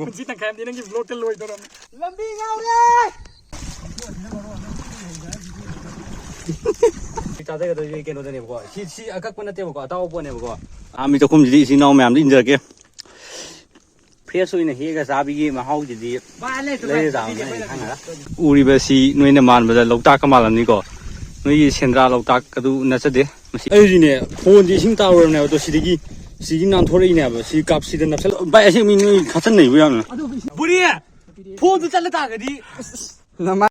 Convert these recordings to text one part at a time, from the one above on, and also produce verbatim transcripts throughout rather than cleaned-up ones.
ꯄꯨꯟꯁꯤ ꯇꯪꯈꯥꯏ ꯑꯃꯗꯤ ꯅꯪꯒꯤ ꯕ꯭ꯂꯣꯛꯇ ꯂꯣꯏꯗꯧꯔꯝꯃꯦ꯫ ꯂꯝꯕꯤ ꯉꯥꯎꯔꯦ꯫ ꯁꯤ ꯆꯥꯖꯒꯗꯣꯏꯁꯦ ꯀꯩꯅꯣꯗꯅꯦꯕꯀꯣ, ꯁꯤ ꯁꯤ ꯑꯀꯛꯄ ꯅꯠꯇꯦꯕꯀꯣ, ꯑꯇꯥꯎꯕ ꯄꯣꯠꯅꯦꯕꯀꯣ꯫ ꯑꯥ, ꯃꯤ ꯆꯥꯛꯈꯨꯝꯁꯤꯗꯤ ꯏꯆꯤꯟ ꯏꯅꯥꯎ ꯃꯌꯥꯝꯗ ꯏꯟꯖꯔꯛꯀꯦ꯫ ꯐ꯭ꯔꯦꯁ ꯑꯣꯏꯅ ꯍꯦꯛꯑꯒ ꯆꯥꯕꯤꯒꯤ ꯃꯍꯥꯎꯁꯤꯗꯤ ꯂꯩꯔ ꯆꯥꯕꯅ ꯑꯩꯅ ꯈꯪꯉꯔ꯫ ꯎꯔꯤꯕꯁꯤ ꯅꯣꯏꯅ ꯃꯥꯟꯕꯗ ꯂꯣꯛꯇꯥꯛꯀ ꯃꯥꯜꯂꯝꯅꯤꯀꯣ꯫ ꯅꯣꯏꯒꯤ ꯁꯦꯟꯗ꯭ꯔꯥ ꯂꯣꯛꯇꯥꯛ ꯑꯗꯨ ꯅꯠꯆꯗꯦ꯫ ꯃꯁꯤ ꯑꯩꯁꯤꯅꯦ, ꯐꯣꯟꯁꯦ ꯏꯁꯤꯡ ꯇꯥꯔꯨꯔꯕꯅꯦꯕ, ꯑꯗꯣ ꯁꯤꯗꯒꯤ ꯁꯤꯒꯤ ꯅꯥꯟꯊꯣꯔꯛꯏꯅꯦꯕ꯫ ꯁꯤ ꯀꯥꯞꯁꯤꯗ ꯅꯞꯁꯜꯂ ꯚꯥꯏ, ꯑꯁꯤ ꯃꯤ ꯅꯣꯏ ꯈꯠꯆꯟꯅꯩꯕ ꯌꯥꯝꯅ꯫ ꯕꯨꯔꯤ, ꯐꯣꯟꯗꯨ ꯆꯠꯂ ꯇꯥꯔꯒꯗꯤ꯫ ꯅꯃꯥ-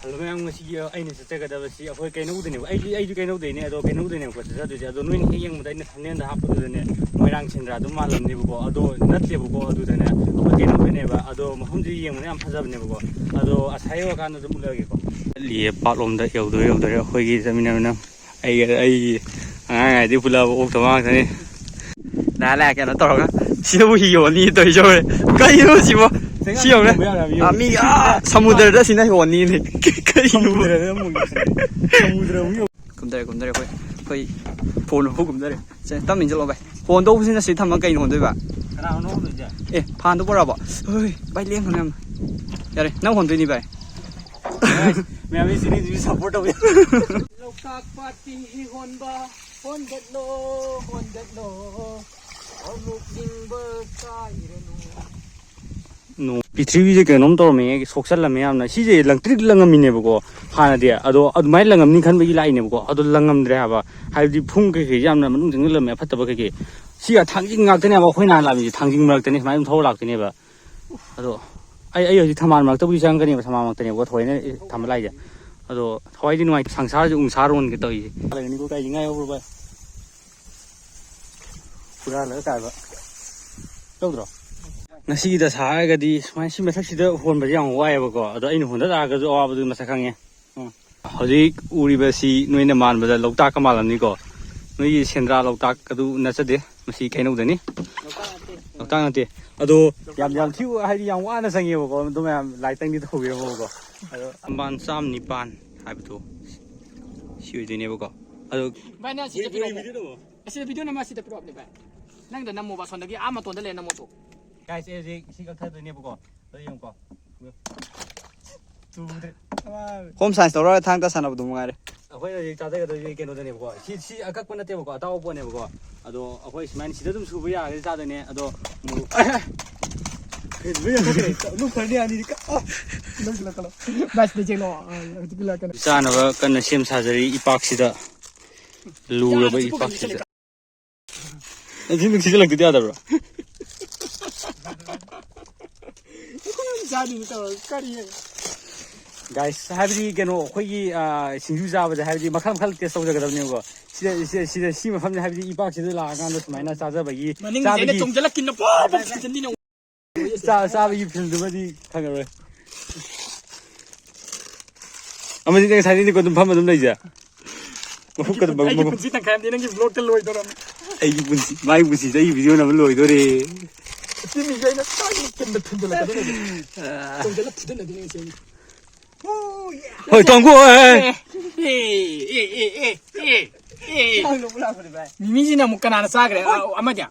ꯍꯜꯂꯣ ꯃꯌꯥꯝ, ꯉꯁꯤꯒꯤ ꯑꯩꯅ ꯆꯠꯆꯒꯗꯕꯁꯤ ꯑꯩꯈꯣꯏ ꯀꯩꯅꯧꯗꯅꯦꯕ꯫ ꯑꯩꯗꯤ ꯑꯩꯁꯨ ꯀꯩꯅꯧꯗꯩꯅꯦ, ꯑꯗꯣ ꯀꯩꯅꯧꯗꯩꯅꯦꯕꯀꯣ ꯆꯠꯆꯗꯣꯏꯁꯦ꯫ ꯑꯗꯣ ꯅꯣꯏꯅ ꯍꯦꯛ ꯌꯦꯡꯕꯗ ꯑꯩꯅ ꯊꯝꯅꯦꯟꯗ ꯍꯥꯞꯄꯗꯨꯗꯅꯦ ꯃꯣꯏꯔꯥꯡ ꯁꯦꯟꯗ꯭ꯔꯥ ꯑꯗꯨꯝ ꯃꯥꯜꯂꯝꯅꯦꯕꯀꯣ꯫ ꯑꯗꯣ ꯅꯠꯇꯦꯕꯀꯣ, ꯑꯗꯨꯗꯅꯦ ꯑꯩꯈꯣꯏ ꯀꯩꯅꯧꯗꯩꯅꯦꯕ꯫ ꯑꯗꯣ ꯃꯐꯝꯁꯤ ꯌꯦꯡꯕꯗ ꯌꯥꯝ ꯐꯖꯕꯅꯦꯕꯀꯣ꯫ ꯑꯗꯣ ꯑꯁꯥ ꯌꯧꯔꯀꯥꯟꯗ ꯑꯗꯨꯝ ꯎꯠꯂꯛꯑꯒꯦꯀꯣ꯫ ꯆꯠꯂꯤꯌꯦ ꯄꯥꯠꯂꯣꯝꯗ, ꯌꯧꯗꯣꯔꯦ ꯌꯧꯗꯣꯔꯦ꯫ ꯑꯩꯈꯣꯏꯒꯤ ꯆꯠꯃꯤꯟꯅꯕꯅ ꯑꯩꯒ ꯑꯩꯒꯤ ꯑꯉꯥꯡ ꯍꯥꯏꯗꯤ ꯄꯨꯜꯂꯕ ꯑꯣꯛꯇꯕ ꯉꯥꯛꯇꯅꯤ꯫ ꯂꯥꯛꯑꯦ ꯂꯥꯛꯑꯦ ꯀꯩꯅꯣ ꯇꯧꯔꯒ ꯁꯤꯗꯕꯨ ꯍꯤ ꯌꯣꯟꯅꯤ ꯇꯧꯔꯤꯁꯦ ꯍꯧꯔꯦ꯫ ꯀꯩꯅꯣ ꯁꯤꯕꯣ? ꯁꯤ ꯌꯧꯔꯦ꯫ ꯌꯣꯟꯕ ꯌꯥꯔꯕ ꯌꯣꯟ- ꯑꯥ, ꯃꯤ ꯑꯥ ꯁꯃꯨꯗ꯭ꯔꯗ ꯁꯤꯅ ꯌꯣꯟꯅꯤꯅꯦ꯫ ꯀꯩꯅꯣ? ꯁꯃꯨꯗ꯭ꯔꯗ ꯑꯃꯨꯛ ꯌꯣꯟ-, ꯁꯃꯨꯗ꯭ꯔ ꯑꯃꯨꯛ ꯌꯣꯟ-, ꯀꯨꯝꯗꯔꯦ ꯀꯨꯝꯗꯔꯦ ꯑꯩꯈꯣꯏ꯫ ꯑꯩꯈꯣꯏ ꯐꯣꯟ ꯂꯧꯕ ꯀꯨꯝꯗꯔꯦ꯫ ꯁꯦ, ꯇꯞꯅ ꯏꯟ ꯆꯠꯂꯣ ꯚꯥꯏ꯫ ꯐꯣꯟ ꯇꯧꯕꯁꯤꯅ ꯁꯤ ꯊꯝꯃꯒ ꯀꯩꯅꯣ ꯍꯣꯟꯗꯣꯏꯕ? ꯀꯅꯥꯅꯣ ꯍꯣꯟꯗꯣꯏꯁꯦ? ꯑꯦ, ꯐꯥꯟꯗꯣ ꯄꯣꯔꯛꯑꯕꯣ? ꯍꯣꯏ ꯚꯥꯏ, ꯂꯦꯡꯒꯅꯨ ꯌꯥꯝꯅ꯫ ꯌꯥꯔꯦ, ꯅꯪ ꯍꯣꯟꯗꯣꯏꯅꯤ ꯚꯥꯏ꯫ ꯃꯌꯥꯝ ꯁꯤꯅꯤ ꯁꯞꯄꯣꯔꯠ ꯇꯧꯕꯤꯌꯨ꯫ ꯂꯣꯛꯇꯥꯛ ꯄꯥꯠꯀꯤ ꯍꯤ ꯍꯣꯟꯕ ꯍꯣꯟꯒꯠꯂꯣ, ꯍꯣꯟꯒꯠꯂꯣ, ꯑꯃꯨꯛ ꯅꯤꯡꯕ ꯀꯥꯏꯔꯅꯨ꯫ ꯅꯣ-, ꯄ꯭ꯔꯤꯊꯤꯕꯤꯁꯦ ꯀꯩꯅꯣꯝ ꯇꯧꯔꯝꯃꯦ, ꯁꯣꯛꯆꯜꯂꯝꯃꯦ ꯌꯥꯝꯅ꯫ ꯁꯤꯁꯦ ꯂꯪꯇ꯭ꯔꯤꯛ ꯂꯪꯉꯝꯃꯤꯅꯦꯕꯀꯣ ꯍꯥꯟꯅꯗꯤ, ꯑꯗꯣ ꯑꯗꯨꯃꯥꯏꯅ ꯂꯪꯉꯝꯅꯤ ꯈꯟꯕꯒꯤ ꯂꯥꯛꯏꯅꯦꯕꯀꯣ, ꯑꯗꯣ ꯂꯪꯉꯝꯗ꯭ꯔꯦ ꯍꯥꯏꯕ꯫ ꯍꯥꯏꯕꯗꯤ ꯐꯨꯝ ꯀꯩꯀꯩꯁꯦ ꯌꯥꯝꯅ ꯃꯅꯨꯡ ꯆꯪꯁꯤꯜꯂꯝꯃꯦ, ꯑꯐꯠꯇꯕ ꯀꯩꯀꯩ꯫ ꯁꯤꯒ ꯊꯥꯡꯖꯤꯡ ꯉꯥꯛꯇꯅꯦꯕ ꯑꯩꯈꯣꯏ ꯅꯍꯥꯟ ꯂꯥꯛꯂꯝꯃꯤꯁꯦ, ꯊꯥꯡꯖꯤꯡ ꯃꯔꯛꯇꯅꯦ ꯁꯨꯃꯥꯏꯅ ꯑꯗꯨꯝ ꯊꯧꯔ ꯂꯥꯛꯇꯣꯏꯅꯦꯕ꯫ ꯑꯗꯣ ꯑꯩ, ꯑꯩ ꯍꯧꯖꯤꯛ ꯊꯝꯕꯥꯜ ꯃꯔꯛꯇꯕꯨꯗꯤ ꯆꯪꯉꯛꯀꯅꯦꯕ, ꯊꯝꯕꯥꯜ ꯃꯔꯛꯇꯅꯦꯕꯀꯣ ꯊꯑꯣꯏꯅ ꯊꯝꯕ ꯂꯥꯛꯏꯁꯦ꯫ ꯑꯗꯣ ꯊꯋꯥꯏꯗꯤ ꯅꯨꯡꯉꯥꯏꯇꯦ, ꯁꯪꯁꯥꯔꯁꯦ ꯎꯟꯁꯥꯔꯣꯟꯒꯦ ꯇꯧꯔꯤꯁꯦ꯫ ꯂꯩꯒꯅꯤꯀꯣ, ꯀꯥꯏꯗꯤ ꯉꯥ ꯌꯧꯕ꯭ꯔꯣ ꯚꯥꯏ? ꯍꯨꯔꯥꯜꯂꯒ ꯀꯥꯏꯕ ꯇꯧꯗ꯭ꯔꯣ? ꯉꯁꯤꯒꯤ ꯗꯁꯥ ꯍꯥꯏꯔꯒꯗꯤ ꯁꯨꯃꯥꯏꯅ ꯁꯤ ꯃꯊꯛꯁꯤꯗ ꯍꯣꯟꯕꯁꯦ ꯌꯥꯝ ꯋꯥꯏꯑꯦꯕꯀꯣ, ꯑꯗꯣ ꯑꯩꯅ ꯍꯣꯟꯗ ꯇꯥꯔꯒꯁꯨ ꯑꯋꯥꯕꯗꯨ ꯃꯁꯛ ꯈꯪꯉꯦ꯫ ꯎꯝ꯫ ꯍꯧꯖꯤꯛ ꯎꯔꯤꯕꯁꯤ ꯅꯣꯏꯅ ꯃꯥꯟꯕꯗ ꯂꯣꯛꯇꯥꯛꯀ ꯃꯥꯜꯂꯝꯅꯤꯀꯣ꯫ ꯅꯣꯏꯒꯤ ꯁꯦꯟꯗ꯭ꯔꯥ ꯂꯣꯛꯇꯥꯛ ꯑꯗꯨ ꯅꯠꯆꯗꯦ, ꯃꯁꯤ ꯀꯩꯅꯧꯗꯅꯤ꯫ ꯂꯣꯛꯇꯥꯛ ꯅꯠꯇꯦ꯫ ꯂꯣꯛꯇꯥꯛ ꯅꯠꯇꯦ꯫ ꯑꯗꯣ ꯌꯥꯝ, ꯌꯥꯝ ꯊꯤ, ꯍꯥꯏꯗꯤ ꯌꯥꯝ ꯋꯥꯅ ꯆꯪꯉꯦꯕꯀꯣ, ꯑꯗꯨ ꯃꯌꯥꯝ ꯂꯥꯏꯛꯇꯪꯗꯤ ꯇꯧꯕꯤꯔꯝꯃꯣꯕꯀꯣ꯫ ꯑꯗꯣ ꯊꯝꯕꯥꯜ ꯆꯥꯝ ꯅꯤꯄꯥꯟ ꯍꯥꯏꯕꯗꯣ ꯁꯤ ꯑꯣꯏꯗꯣꯏꯅꯦꯕꯀꯣ꯫ ꯑꯗꯣ ꯚꯥꯏ, ꯅꯪ ꯑꯁꯤꯗ ꯄꯤꯔꯛꯑꯣ꯫ ꯑꯁꯤꯗ ꯚꯤꯗꯤꯑꯣ ꯅꯝꯃ ꯑꯁꯤꯗ ꯄꯤꯔꯛꯑꯣꯅꯦ ꯚꯥꯏ꯫ ꯅꯪꯗ ꯅꯝꯃꯣꯕ, ꯑꯁꯣꯝꯗꯒꯤ ꯑꯥ ꯃꯇꯣꯟꯗ ꯂꯩꯔ ꯅꯝꯃꯣ ꯇꯣ꯫ Guys, ꯑꯩ ꯍꯧꯖꯤꯛ ꯏꯁꯤꯡ ꯀꯛꯊꯗꯣꯏꯅꯦꯕꯀꯣ꯫ ꯑꯗꯣ ꯌꯦꯡꯉꯨꯀꯣ꯫ ꯇꯨꯗ꯭ꯔꯦ꯫ Home science ꯇꯧꯔꯒ ꯊꯥꯡ ꯇꯥ ꯁꯥꯟꯅꯕꯗꯣ ꯃꯉꯥꯏꯔꯦ꯫ ꯑꯩꯈꯣꯏ ꯍꯧꯖꯤꯛ ꯆꯥꯖꯒꯗꯣꯏꯁꯦ ꯀꯩꯅꯣꯗꯅꯦꯕꯀꯣ꯫ ꯁꯤ, ꯁꯤ ꯑꯀꯛꯄ ꯅꯠꯇꯦꯕꯀꯣ, ꯑꯇꯥꯎꯕ ꯄꯣꯠꯅꯦꯕꯀꯣ꯫ ꯑꯗꯣ ꯑꯩꯈꯣꯏ ꯁꯨꯃꯥꯏꯅ ꯁꯤꯗ ꯑꯗꯨꯝ ꯁꯨꯕ ꯌꯥꯔꯒꯗꯤ ꯆꯥꯗꯣꯏꯅꯦ꯫ ꯑꯗꯣ ꯃꯣꯔꯣꯛ ꯂꯨꯞꯈ꯭ꯔꯅꯤ ꯑꯅꯤꯗꯤ꯫ ꯀ-, ꯑ! ꯂꯧꯁꯤꯜꯂꯛꯀꯅꯣ꯫ Guys, ꯄꯤꯖꯦꯛꯂꯣ꯫ ꯑ, ꯍꯧꯖꯤꯛꯀꯤ ꯂꯥꯛꯀꯅꯤ꯫ ꯆꯥꯅꯕ ꯀꯟꯅ ꯁꯦꯝ ꯁꯥꯖꯔꯤ ꯏꯄꯥꯛꯁꯤꯗ꯫ ꯂꯨꯔꯕ ꯏꯄꯥꯛꯁꯤꯗ꯫ ꯑꯗꯨ ꯅꯨꯡꯁꯤꯠ ꯆꯜꯂꯛꯇꯗꯤ ꯌꯥꯗꯕ꯭ꯔꯣ? ꯆꯥꯗꯣꯏꯅꯤ ꯇꯧꯔꯒ ꯀꯔꯤ? Guys, ꯍꯥꯏꯕꯗꯤ ꯀꯩꯅꯣ, ꯑꯩꯈꯣꯏꯒꯤ, ꯑ, ꯁꯤꯡꯖꯨ ꯆꯥꯕꯗ ꯍꯥꯏꯕꯗꯤ ꯃꯈꯜ ꯃꯈꯜ taste ꯇꯧꯖꯒꯗꯕꯅꯦꯕꯀꯣ꯫ ꯁꯤꯗ, ꯁꯤꯗ, ꯁꯤꯗ, ꯁꯤ ꯃꯐꯝꯁꯦ ꯍꯥꯏꯕꯗꯤ ꯏꯄꯥꯛꯁꯤꯗ ꯂꯥꯛꯑꯀꯥꯟꯗ ꯁꯨꯃꯥꯏꯅ ꯆꯥꯖꯕꯒꯤ, ꯃꯅꯤꯡꯁꯦ ꯑꯩꯅ ꯆꯥꯕꯒꯤ ꯆꯣꯡꯖꯜꯂꯛꯈꯤꯅ ꯄꯣꯞ ꯄꯣꯞ ꯆꯤꯡꯁꯤꯟꯗꯣꯏꯅꯦ꯫ ꯆꯥ-, ꯆꯥꯕꯒꯤ feel ꯗꯨꯃꯗꯤ ꯈꯪꯉꯔꯣꯏ꯫ ꯑꯃꯗꯤ ꯅꯪ ꯉꯁꯥꯏꯗꯩꯅꯤꯀꯣ ꯑꯗꯨꯝ ꯐꯝꯃ ꯑꯗꯨꯝ ꯂꯩꯁꯦ꯫ ꯃꯈꯨꯠꯀ ꯑꯗꯨꯝ ꯑꯩꯒꯤ ꯃꯈꯨꯠ-, ꯄꯨꯟꯁꯤ ꯇꯪꯈꯥꯏ ꯑꯃꯗꯤ ꯅꯪꯒꯤ vlog ꯇ ꯂꯣꯏꯗꯧꯔꯝꯅꯤ꯫ ꯑꯩꯒꯤ ꯄꯨꯟꯁꯤ, ꯃꯥꯒꯤ ꯄꯨꯟꯁꯤꯗ ꯑꯩꯒꯤ video ꯅꯝꯕ ꯂꯣꯏꯗꯣꯔꯦ꯫ ꯁꯤ ꯃꯤꯁꯦ ꯑꯩꯅ ꯇꯥꯛꯅ ꯀꯟꯅ ꯊꯤꯟꯖꯜꯂꯛꯀꯗꯣꯏꯅꯦ꯫ ꯇꯧꯗꯅ ꯐꯨꯗꯠꯅꯗꯣꯏꯅꯦ ꯉꯁꯤ ꯑꯩꯅ꯫ ꯍꯣꯏ, ꯇꯣꯡꯀꯨ, ꯑꯦ, ꯑꯦ꯫ ꯑꯦ, ꯑꯦ, ꯑꯦ, ꯑꯦ, ꯑꯦ, ꯑꯦ꯫ ꯃꯤꯃꯤꯁꯤꯅ ꯑꯃꯨꯛ ꯀꯅꯥꯅ ꯆꯥꯈ꯭ꯔꯦ? ꯑ, ꯑꯃꯗꯤ?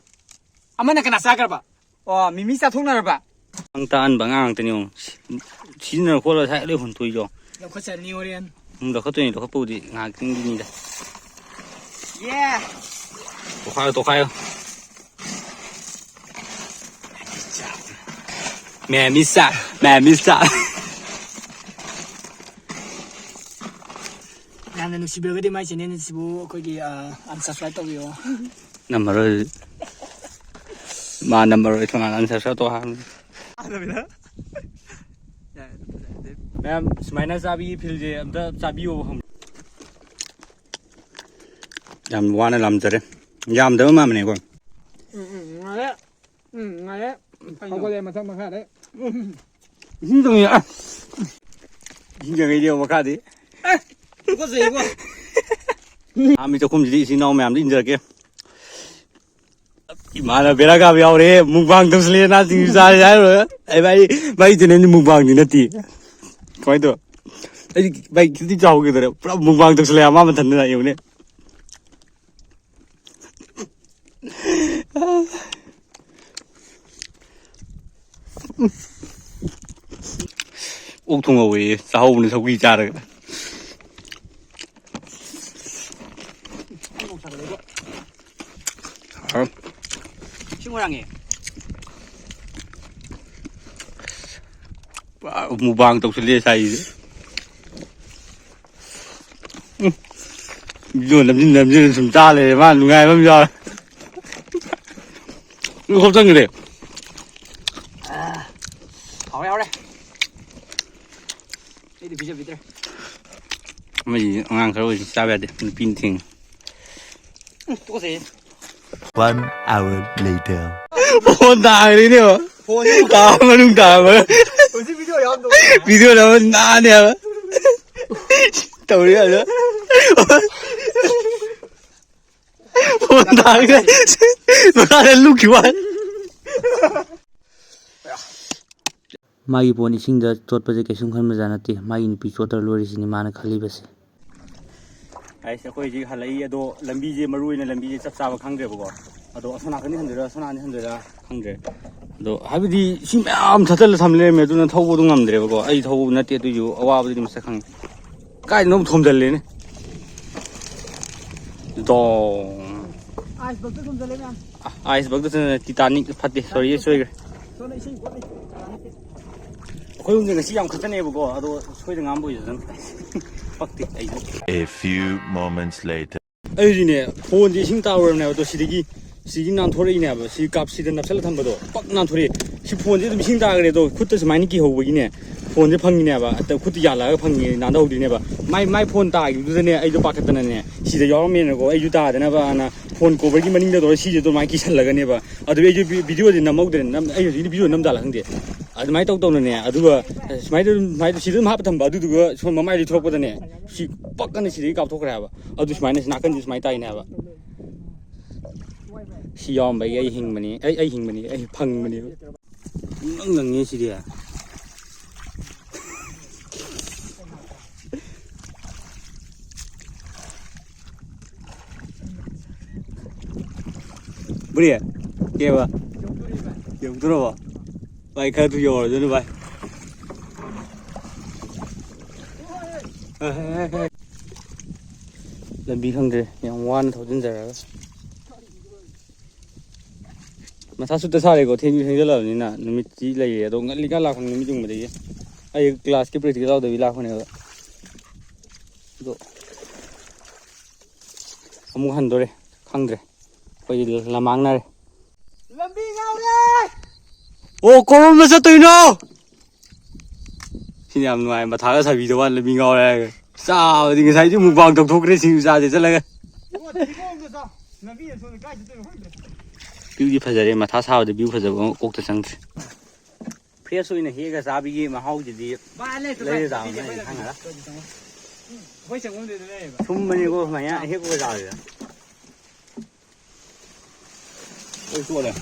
ꯑꯃꯅ ꯀꯅꯥ ꯆꯥꯈ꯭ꯔꯕ? ꯑꯣ, ꯃꯤꯃꯤ ꯆꯥꯊꯣꯛꯅꯔꯕ? ꯑꯉꯥꯡ ꯇꯥꯍꯟꯕ ꯑꯉꯥꯡ ꯉꯥꯛꯇꯅꯤ ꯌꯦꯡꯉꯣ꯫ ꯁꯤ-, ꯁꯤꯖꯤꯟꯅꯔ ꯈꯣꯠꯂ ꯁꯥꯏ ꯂꯣꯏ ꯍꯨꯟꯇꯣꯛꯏꯗꯣ꯫ ꯂꯧꯈꯠꯆꯔꯅꯤ ꯍꯣꯔꯦꯟ꯫ ꯎꯝ, ꯂꯧꯈꯠꯇꯣꯏꯅꯤ, ꯂꯧꯈꯠꯄꯕꯨꯗꯤ ꯉꯥꯏꯍꯥꯛꯇꯪꯒꯤꯅꯤꯗ꯫ ꯌꯦ! ꯇꯣꯈꯥꯏꯌꯣ, ꯇꯣꯈꯥꯏꯌꯣ꯫ ꯃꯦꯃꯤ ꯆꯥ, ꯃꯦꯃꯤ ꯆꯥ꯫ ꯌꯥꯝꯅ ꯅꯨꯡꯁꯤꯕꯤꯔꯒꯗꯤ ꯃꯥꯏ channel ꯑꯁꯤꯕꯨ ꯑꯩꯈꯣꯏꯒꯤ, ꯑ, unsubscribe ꯇꯧꯕꯤꯌꯣ꯫ ꯅꯝꯃꯔꯣꯏ ꯑꯗꯨꯗꯤ꯫ ꯃꯥ ꯅꯝꯃꯔꯣꯏ, ꯀꯅꯥꯅ unsubscribe ꯇꯧ ꯍꯥꯏꯕꯅꯣ? ꯃꯌꯥꯝ ꯁꯨꯃꯥꯏꯅ ꯆꯥꯕꯤꯒꯤ feel ꯁꯦ ꯑꯝꯇ ꯆꯥꯕꯤꯌꯣꯕ, ꯈꯪꯕ꯭ꯔꯥ? ꯌꯥꯝ ꯋꯥꯅ ꯂꯥꯝꯖꯔꯦ꯫ ꯌꯥꯝꯗꯕ ꯃꯥꯟꯕꯅꯦꯀꯣ꯫ ꯎꯝ, ꯎꯝ, ꯉꯥꯏꯔꯦ꯫ ꯎꯝ, ꯉꯥꯏꯔꯦ꯫ ꯍꯧꯒꯠꯂꯦ ꯃꯊꯛ ꯃꯈꯥꯗꯩ꯫ ꯏꯁꯤꯡ ꯇꯧꯅꯤ, ꯑ꯫ ꯏꯁꯤꯡ ꯆꯪꯉꯛꯏꯅꯦ ꯃꯈꯥꯗꯤ꯫ ꯑꯦ, ꯇꯨꯀꯠꯆꯩꯕꯣ꯫ ꯑꯥ, ꯃꯤ ꯆꯥꯛꯈꯨꯝꯁꯤꯗꯤ ꯏꯆꯤꯟ ꯏꯅꯥꯎ ꯃꯌꯥꯝꯗ ꯏꯟꯖꯔꯛꯀꯦ꯫ ꯏꯃꯥꯅ ꯕꯦꯔꯥ ꯀꯥꯕ ꯌꯥꯎꯔꯦ, mukbang ꯇꯧꯁꯤꯜꯂꯦ, ꯅꯥ ꯁꯤꯡꯖꯨ ꯆꯥꯔꯦ ꯍꯥꯏꯔꯨꯔꯒ꯫ ꯑꯩ ꯚꯥꯏ, ꯚꯥꯏ, ꯏꯆꯦꯅꯦ, mukbang ꯗꯤ ꯅꯠꯇꯦ꯫ ꯀꯃꯥꯏꯅ ꯇꯧ? ꯑꯩꯗꯤ, ꯚꯥꯏ, ꯈꯤꯇꯪ ꯆꯥꯎꯒꯦ ꯇꯧꯔꯦ, ꯄꯨꯔꯥ mukbang ꯇꯧꯁꯤꯜꯂꯦ, ꯃꯥ ꯃꯊꯟꯗꯅ, ꯌꯦꯡꯉꯨꯅꯦ꯫ ꯑꯣꯛ ꯊꯣꯡꯍꯧꯋꯦꯌꯦ, ꯆꯥꯍꯧꯕꯅꯦ ꯁꯧꯒ꯭ꯔꯤ ꯆꯥꯔꯒ꯫ ꯏꯁꯤꯡ ꯋꯥꯔꯥꯡꯉꯦ꯫ ꯄꯨꯔꯥ ꯃꯨꯛꯕꯥꯡ ꯇꯧꯁꯤꯜꯂꯦ ꯁꯥꯏꯁꯦ꯫ ꯎꯝ꯫ ꯚꯤꯗꯤꯑꯣ ꯅꯝꯖꯤꯟ ꯅꯝꯖꯤꯟ ꯁꯨꯝ ꯆꯥ ꯂꯩꯔꯦ꯫ ꯃꯥ ꯅꯨꯡꯉꯥꯏꯕ ꯑꯃ ꯌꯥꯎꯔꯦ꯫ ꯂꯣꯏ ꯈꯣꯞꯆꯟꯈ꯭ꯔꯦ꯫ ꯍꯥꯎꯔꯦ, ꯍꯥꯎꯔꯦ꯫ ꯑꯩꯗꯤ ꯄꯤꯖꯕꯤꯗ꯭ꯔꯦ꯫ ꯃꯣꯏꯗꯤ ꯑꯉꯥꯡ ꯈꯔ ꯑꯣꯏꯔꯁꯨ ꯆꯥꯕ ꯌꯥꯗꯦ, ꯅꯨꯄꯤꯅ ꯊꯤꯡꯉꯤ꯫ ꯎꯝ, ꯇꯣꯛꯆꯩꯌꯦ꯫ One hour later. ꯐꯣꯟ ꯇꯥꯈ꯭ꯔꯦꯅꯦ꯫ ꯐꯣꯟ ꯀꯥ ꯃꯅꯨꯡ ꯇꯥꯕ꯫ ꯍꯧꯖꯤꯛ ꯚꯤꯗꯤꯑꯣ ꯌꯥꯎꯔꯝꯗꯧ꯫ ꯚꯤꯗꯤꯑꯣ ꯅꯝꯕ ꯅꯥꯅꯦ ꯍꯥꯏꯕ꯫ ꯇꯧꯔꯤ ꯑꯗ꯫ ꯐꯣꯟ ꯇꯥꯈ꯭ꯔꯦ꯫ ꯃꯈꯥꯗ ꯂꯨꯞꯈꯤꯕ ꯋꯥꯅꯤ꯫ ꯃꯥꯒꯤ ꯐꯣꯟ ꯏꯁꯤꯡꯗ ꯆꯣꯠꯄꯁꯦ ꯀꯩꯁꯨꯝ ꯈꯟꯕꯖꯥꯠ ꯅꯠꯇꯦ꯫ ꯃꯥꯒꯤ ꯅꯨꯄꯤ ꯆꯣꯠꯇ꯭ꯔ ꯂꯣꯏꯔꯦ ꯁꯤꯅꯤ ꯃꯥꯅ ꯈꯜꯂꯤꯕꯁꯦ꯫ ꯑꯩꯁꯦ ꯑꯩꯈꯣꯏ ꯍꯧꯖꯤꯛ ꯍꯜꯂꯛꯏ, ꯑꯗꯣ ꯂꯝꯕꯤꯁꯦ, ꯃꯔꯨ ꯑꯣꯏꯅ ꯂꯝꯕꯤꯁꯦ ꯆꯞ ꯆꯥꯕ ꯈꯪꯗ꯭ꯔꯦꯕꯀꯣ꯫ ꯑꯗꯣ ꯑꯁꯣꯝ ꯅꯥꯀꯟꯗꯤ ꯍꯟꯗꯣꯏꯔꯥ, ꯑꯁꯣꯝ ꯅꯥꯀꯟꯗꯤ ꯍꯟꯗꯣꯏꯔꯥ ꯈꯪꯗ꯭ꯔꯦ꯫ ꯑꯗꯣ ꯍꯥꯏꯕꯗꯤ ꯏꯁꯤꯡ ꯃꯌꯥꯝ ꯊꯠꯆꯜꯂ ꯊꯝ ꯂꯩꯔꯝꯃꯦ, ꯑꯗꯨꯅ ꯊꯧꯕꯗꯣ ꯉꯝꯗ꯭ꯔꯦꯕꯀꯣ꯫ ꯑꯩ ꯊꯧꯕ ꯅꯠꯇꯦ, ꯑꯗꯨꯏꯁꯨ ꯑꯋꯥꯕꯗꯨꯗꯤ ꯃꯁꯛ ꯈꯪꯉꯤ꯫ ꯀꯥꯏꯗꯅꯣ ꯊꯣꯝꯖꯜꯂꯦꯅꯦ꯫ ꯗꯣꯡ꯫ ꯑꯥꯏꯁ ꯕꯛꯇ ꯊꯣꯝꯖꯜꯂꯦ ꯃꯌꯥꯝ꯫ ꯑꯥꯏꯁ ꯕꯛꯇ ꯊꯣꯝꯖꯜꯂꯦ꯫ ꯇꯤꯇꯥꯅꯤꯛ ꯐꯠꯇꯦ꯫ ꯁꯣꯔꯤ, ꯁꯣꯏꯈ꯭ꯔꯦ꯫ ꯁꯣꯝꯗ ꯏꯁꯤꯡ ꯀꯣꯠꯂꯤ꯫ ꯑꯩꯈꯣꯏ ꯑꯍꯨꯝꯁꯦ ꯉꯁꯤ ꯌꯥꯝ ꯈꯠꯆꯅꯩꯕꯀꯣ, ꯑꯗꯣ ꯁꯣꯏꯗ ꯉꯥꯝꯕ ꯑꯣꯏꯖꯁꯅꯨ꯫ ꯄꯛꯇꯦ ꯑꯩꯁꯨ꯫ A few moments later. ꯑꯩꯁꯨꯅꯦ, ꯐꯣꯟꯁꯦ ꯏꯁꯤꯡ ꯇꯥꯔꯨꯔꯕꯅꯦꯕ, ꯑꯗꯣ ꯁꯤꯗꯒꯤ ꯁꯤꯒꯤ ꯅꯥꯟꯊꯣꯔꯛꯏꯅꯦꯕ꯫ ꯁꯤ ꯀꯥꯞꯁꯤꯗ ꯅꯞꯁꯜꯂ ꯊꯝꯕꯗꯣ ꯄꯛ ꯅꯥꯟꯊꯣꯔꯛꯑꯦ꯫ ꯁꯤ ꯐꯣꯟꯁꯦ ꯑꯗꯨꯝ ꯏꯁꯤꯡ ꯇꯥꯈ꯭ꯔꯦ꯫ ꯑꯗꯣ ꯈꯨꯠꯇ ꯁꯨꯃꯥꯏꯅ ꯀꯤꯍꯧꯕꯒꯤꯅꯦ, ꯐꯣꯟꯁꯦ ꯐꯪꯉꯤꯅꯦꯕ꯫ ꯑꯗ ꯈꯨꯠꯇ ꯌꯥꯜꯂꯛꯑꯒ ꯐꯪꯉꯤ, ꯅꯥꯟꯊꯍꯧꯗꯣꯏꯅꯦꯕ꯫ ꯃꯥꯏ, ꯃꯥꯏ ꯐꯣꯟ ꯇꯥꯈꯤꯕꯗꯨꯗꯅꯦ ꯑꯩꯗꯣ ꯄꯥꯈꯠꯇꯅꯅꯦ, ꯁꯤꯗ ꯌꯥꯎꯔꯝꯃꯦꯅꯀꯣ, ꯑꯩꯁꯨ ꯇꯥꯗꯅꯕꯅ ꯐꯣꯟ ꯀꯣꯚꯔꯒꯤ ꯃꯅꯤꯡꯗ ꯇꯧꯔ ꯁꯤꯁꯦ ꯑꯗꯨꯃꯥꯏꯅ ꯀꯤꯁꯜꯂꯒꯅꯦꯕ꯫ ꯑꯗꯨ ꯑꯩꯁꯨ ꯚꯤ-, ꯚꯤꯗꯤꯑꯣꯗꯤ ꯅꯝꯍꯧꯗ꯭ꯔꯦ꯫ ꯅꯝ-, ꯑꯩ ꯍꯧꯖꯤꯛꯀꯤꯗꯤ ꯚꯤꯗꯤꯑꯣ ꯅꯝꯖꯥꯠꯂ ꯈꯪꯗꯦ꯫ ꯑꯗꯨꯃꯥꯏꯅ ꯇꯧ ꯇꯧꯅꯅꯦ꯫ ꯑꯗꯨꯒ ꯁꯨꯃꯥꯏꯅ ꯑꯗꯨꯝ, ꯁꯨꯃꯥꯏꯅ ꯁꯤꯗ ꯑꯗꯨꯝ ꯍꯥꯞꯄ ꯊꯝꯕ꯫ ꯑꯗꯨꯗꯨꯒ ꯁꯣꯝ ꯃꯃꯥꯏꯗ ꯊꯣꯛꯂꯛꯄꯗꯅꯦ, ꯁꯤ ꯄꯛ ꯑꯅ ꯁꯤꯗꯒꯤ ꯀꯥꯞꯊꯣꯛꯈ꯭ꯔꯦ ꯍꯥꯏꯕ꯫ ꯑꯗꯨ ꯁꯨꯃꯥꯏꯅ ꯁꯤ ꯅꯥꯀꯟꯁꯤ ꯁꯨꯃꯥꯏꯅ ꯇꯥꯏꯅꯦ ꯍꯥꯏꯕ꯫ ꯁꯤ ꯌꯥꯎꯔꯝꯕꯒꯤ ꯑꯩ ꯍꯤꯡꯕꯅꯤ, ꯑꯩ, ꯑꯩ ꯍꯤꯡꯕꯅꯤ, ꯑꯩ ꯐꯪꯕꯅꯦꯕ꯫ ꯄꯨꯡꯉꯪ ꯉꯪꯉꯦ ꯁꯤꯗꯤ꯫ ꯕꯨꯔꯤ, ꯀꯦꯕ? ꯌꯧꯗꯣꯔꯕꯣ? ꯚꯥꯏ, ꯈꯔ ꯊꯨ ꯌꯧꯔꯗꯣꯏꯅꯤ, ꯚꯥꯏ꯫ ꯂꯝꯕꯤ ꯈꯪꯗ꯭ꯔꯦ, ꯌꯥꯝ ꯋꯥꯅ ꯊꯧꯖꯤꯟꯖꯔꯒ꯫ ꯃꯊꯥ ꯁꯨꯠꯇ ꯁꯥꯔꯦꯀꯣ, ꯊꯦꯡꯁꯨ ꯊꯦꯡꯖꯜꯂꯛꯑꯕꯅꯤꯅ꯫ ꯅꯨꯃꯤꯠꯇꯤ ꯂꯩꯌꯦ, ꯑꯗꯣ ꯉꯜꯂꯤꯀꯥꯟ ꯂꯥꯛꯄꯅꯤ, ꯅꯨꯃꯤꯠ ꯌꯨꯡꯕꯗꯒꯤ꯫ ꯑꯩ ꯀ꯭ꯂꯥꯁꯀꯤ ꯄ꯭ꯔꯦꯛꯇꯤꯀꯦꯜ ꯌꯥꯎꯗꯕꯤ ꯂꯥꯛꯄꯅꯦꯕ꯫ ꯑꯗꯣ ꯑꯃꯨꯛ ꯍꯟꯗꯣꯔꯦ, ꯈꯪꯗ꯭ꯔꯦ꯫ ꯑꯩꯈꯣꯏꯗꯤ ꯂꯃꯥꯡꯅꯔꯦ꯫ ꯂꯝꯕꯤ ꯉꯥꯎꯔꯦ! ꯑꯣ, ꯀꯔꯣꯝꯗ ꯆꯠꯇꯣꯏꯅꯣ? ꯁꯤꯅ ꯌꯥꯝ ꯅꯨꯡꯉꯥꯏ, ꯃꯊꯥꯒ ꯁꯥꯕꯤꯗ ꯋꯥꯅꯤ, ꯂꯝꯕꯤ ꯉꯥꯎꯔꯦ ꯍꯥꯏꯔꯒ꯫ ꯆꯥꯕꯗꯤ ꯉꯁꯥꯏꯗꯤ ꯃꯨꯛꯕꯥꯡ ꯇꯧꯊꯣꯛꯈ꯭ꯔꯦ, ꯁꯤꯡꯖꯨ ꯆꯥꯁꯦ ꯆꯠꯂꯒ꯫ ꯏꯕꯨꯡꯉꯣ, ꯊꯤꯕꯣꯡꯗꯣ ꯆꯥꯎ꯫ ꯂꯝꯕꯤꯗ ꯁꯣꯝꯗ ꯀꯥꯏ ꯆꯠꯇꯣꯏꯅꯣ ꯈꯪꯗ꯭ꯔꯦ꯫ ꯚ꯭ꯌꯨꯗꯤ ꯐꯖꯔꯦ, ꯃꯊꯥ ꯁꯥꯕꯗ ꯚ꯭ꯌꯨ ꯐꯖꯕ ꯑꯃ ꯀꯣꯛꯇ ꯆꯪꯗ꯭ꯔꯦ꯫ ꯐ꯭ꯔꯦꯁ ꯑꯣꯏꯅ ꯍꯦꯛꯑꯒ ꯆꯥꯕꯤꯒꯤ ꯃꯍꯥꯎꯁꯤꯗꯤ ꯃꯥꯅꯦ, ꯇꯨ ꯂꯩꯔ ꯀꯥꯏ ꯆꯥꯕꯅ ꯆꯠꯇꯣꯏꯅꯣ ꯍꯦꯟꯅ ꯈꯪꯗ꯭ꯔꯦ꯫ ꯈꯪꯉꯔꯣꯏ꯫ ꯑꯩꯈꯣꯏ ꯆꯪꯐꯝꯗꯨꯗ ꯂꯩꯌꯦꯕ꯫ ꯊꯨꯝꯕꯅꯤꯀꯣ ꯁꯨꯃꯥꯏꯅ ꯍꯦꯛꯄꯒ ꯆꯥꯕꯁꯦ꯫ ꯂꯣꯏ ꯆꯣꯠꯂꯦ꯫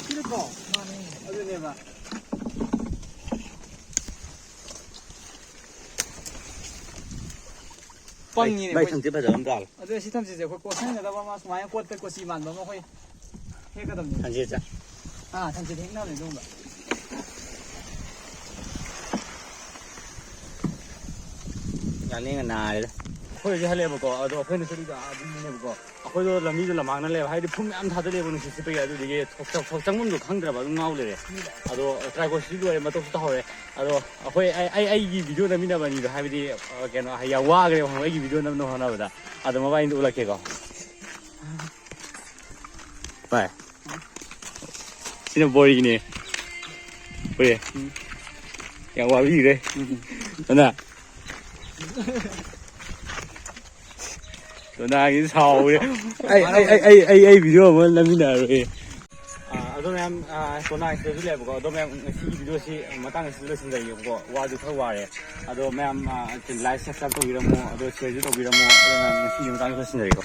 ꯁꯤ ꯅꯠꯇ꯭ꯔꯣ? ꯃꯥꯅꯦ꯫ ꯑꯗꯨꯅꯦꯕ꯫ ꯄꯪꯉꯤꯅꯦ ꯚꯥꯏ, ꯑꯩꯈꯣꯏ꯫ ꯊꯝꯆꯦꯠ ꯐꯖꯕ ꯑꯃ ꯇꯥꯜꯂꯣ꯫ ꯑꯗꯨ ꯁꯤ ꯊꯝꯆꯦꯠꯁꯦ ꯑꯩꯈꯣꯏ ꯀꯣꯠꯁꯟꯒꯗꯕ ꯑꯃ, ꯁꯨꯃꯥꯏꯅ ꯀꯣꯠꯄ ꯀꯣꯆꯤ ꯃꯥꯟꯕ ꯑꯃ ꯑꯩꯈꯣꯏ ꯍꯦꯛꯀꯗꯕꯅꯤ꯫ ꯊꯝꯆꯦꯠꯁꯦ꯫ ꯑꯥ, ꯊꯝꯆꯦꯠ ꯍꯦꯛꯅꯕꯅꯦ ꯑꯗꯨꯒꯨꯝꯕ꯫ ꯌꯥꯅꯤꯡꯉ ꯅꯥꯔꯦꯗ꯫ ꯑꯩꯈꯣꯏ ꯍꯧꯖꯤꯛ ꯍꯜꯂꯛꯑꯦꯕꯀꯣ, ꯑꯗꯣ ꯑꯩꯈꯣꯏꯅ ꯆꯠꯂꯤꯗꯣ ꯑꯥ ꯑꯗꯨꯝꯅꯦꯕꯀꯣ꯫ ꯑꯩꯈꯣꯏꯗꯣ ꯂꯝꯕꯤꯗꯣ ꯂꯃꯥꯡꯅ ꯂꯩꯕ, ꯍꯥꯏꯗꯤ ꯐꯨꯝ ꯃꯌꯥꯝ ꯊꯥꯗꯂꯛꯑꯦꯕ ꯅꯨꯡꯁꯤꯠ ꯁꯤꯠꯄꯒꯤ, ꯑꯗꯨꯗꯒꯤ ꯊꯣꯛ-, ꯊꯣꯛ-, ꯊꯣꯛ-, ꯆꯪꯐꯝꯗꯣ ꯈꯪꯗ꯭ꯔꯕ, ꯑꯗꯨꯝ ꯉꯥꯎ ꯂꯩꯔꯦ꯫ ꯑꯗꯣ ꯇ꯭ꯔꯥꯏꯀꯣꯠꯁꯤꯗꯤ ꯂꯣꯏꯔꯦ, ꯃꯇꯣꯛꯁꯨ ꯇꯥꯍꯧꯔꯦ꯫ ꯑꯗꯣ ꯑꯩꯈꯣꯏ, ꯑꯩ, ꯑꯩ, ꯑꯩꯒꯤ ꯚꯤꯗꯤꯑꯣ ꯅꯝꯃꯤꯟꯅꯕ ꯑꯅꯤꯗꯣ, ꯍꯥꯏꯕꯗꯤ, ꯑ, ꯀꯩꯅꯣ, ꯌꯥꯝ ꯋꯥꯈ꯭ꯔꯦꯕ, ꯈꯪꯕ꯭ꯔꯥ? ꯑꯩꯒꯤ ꯚꯤꯗꯤꯑꯣ ꯅꯝꯅꯕ ꯍꯣꯠꯅꯕꯗ꯫ ꯑꯗꯣ ꯃꯕꯥꯏꯅꯤꯗꯣ ꯎꯠꯂꯛꯀꯦꯀꯣ꯫ ꯚꯥꯏ, ꯁꯤꯅ ꯕꯣꯔꯤꯅꯦ꯫ ꯕꯣꯔꯤ꯫ ꯎꯝ꯫ ꯌꯥꯝ ꯋꯥꯕꯤꯈ꯭ꯔꯦ꯫ ꯎꯝ꯫ ꯑꯗꯨꯅ ꯁꯣꯅꯥꯒꯤ ꯁꯥꯎꯔꯦ꯫ ꯑꯩ, ꯑꯩ, ꯑꯩ, ꯑꯩ, ꯑꯩ, ꯑꯩ ꯚꯤꯗꯤꯑꯣ ꯑꯃ ꯅꯝꯃꯤꯟꯅꯔꯣꯏ꯫ ꯑꯥ, ꯑꯗꯣ ꯃꯌꯥꯝ, ꯑꯥ, ꯁꯣꯅꯥꯒꯤ ꯁꯤꯗꯁꯨ ꯂꯩꯌꯦꯕꯀꯣ꯫ ꯑꯗꯣ ꯃꯌꯥꯝ, ꯉꯁꯤꯒꯤ ꯚꯤꯗꯤꯑꯣꯁꯤ ꯃꯇꯥꯡ ꯑꯁꯤꯗ ꯂꯣꯏꯁꯤꯟꯖꯔꯒꯦꯕꯀꯣ꯫ ꯋꯥꯁꯨ ꯈꯔ ꯋꯥꯔꯦ꯫ ꯑꯗꯣ ꯃꯌꯥꯝ, ꯑꯥ, like, subscribe ꯇꯧꯕꯤꯔꯝꯃꯣ꯫ ꯑꯗꯣ share ꯁꯨ ꯇꯧꯕꯤꯔꯝꯃꯣ꯫ ꯑꯗꯣ ꯃꯌꯥꯝ, ꯉꯁꯤꯒꯤ ꯃꯇꯥꯡꯗ ꯂꯣꯏꯁꯤꯟꯖꯔꯒꯦꯀꯣ꯫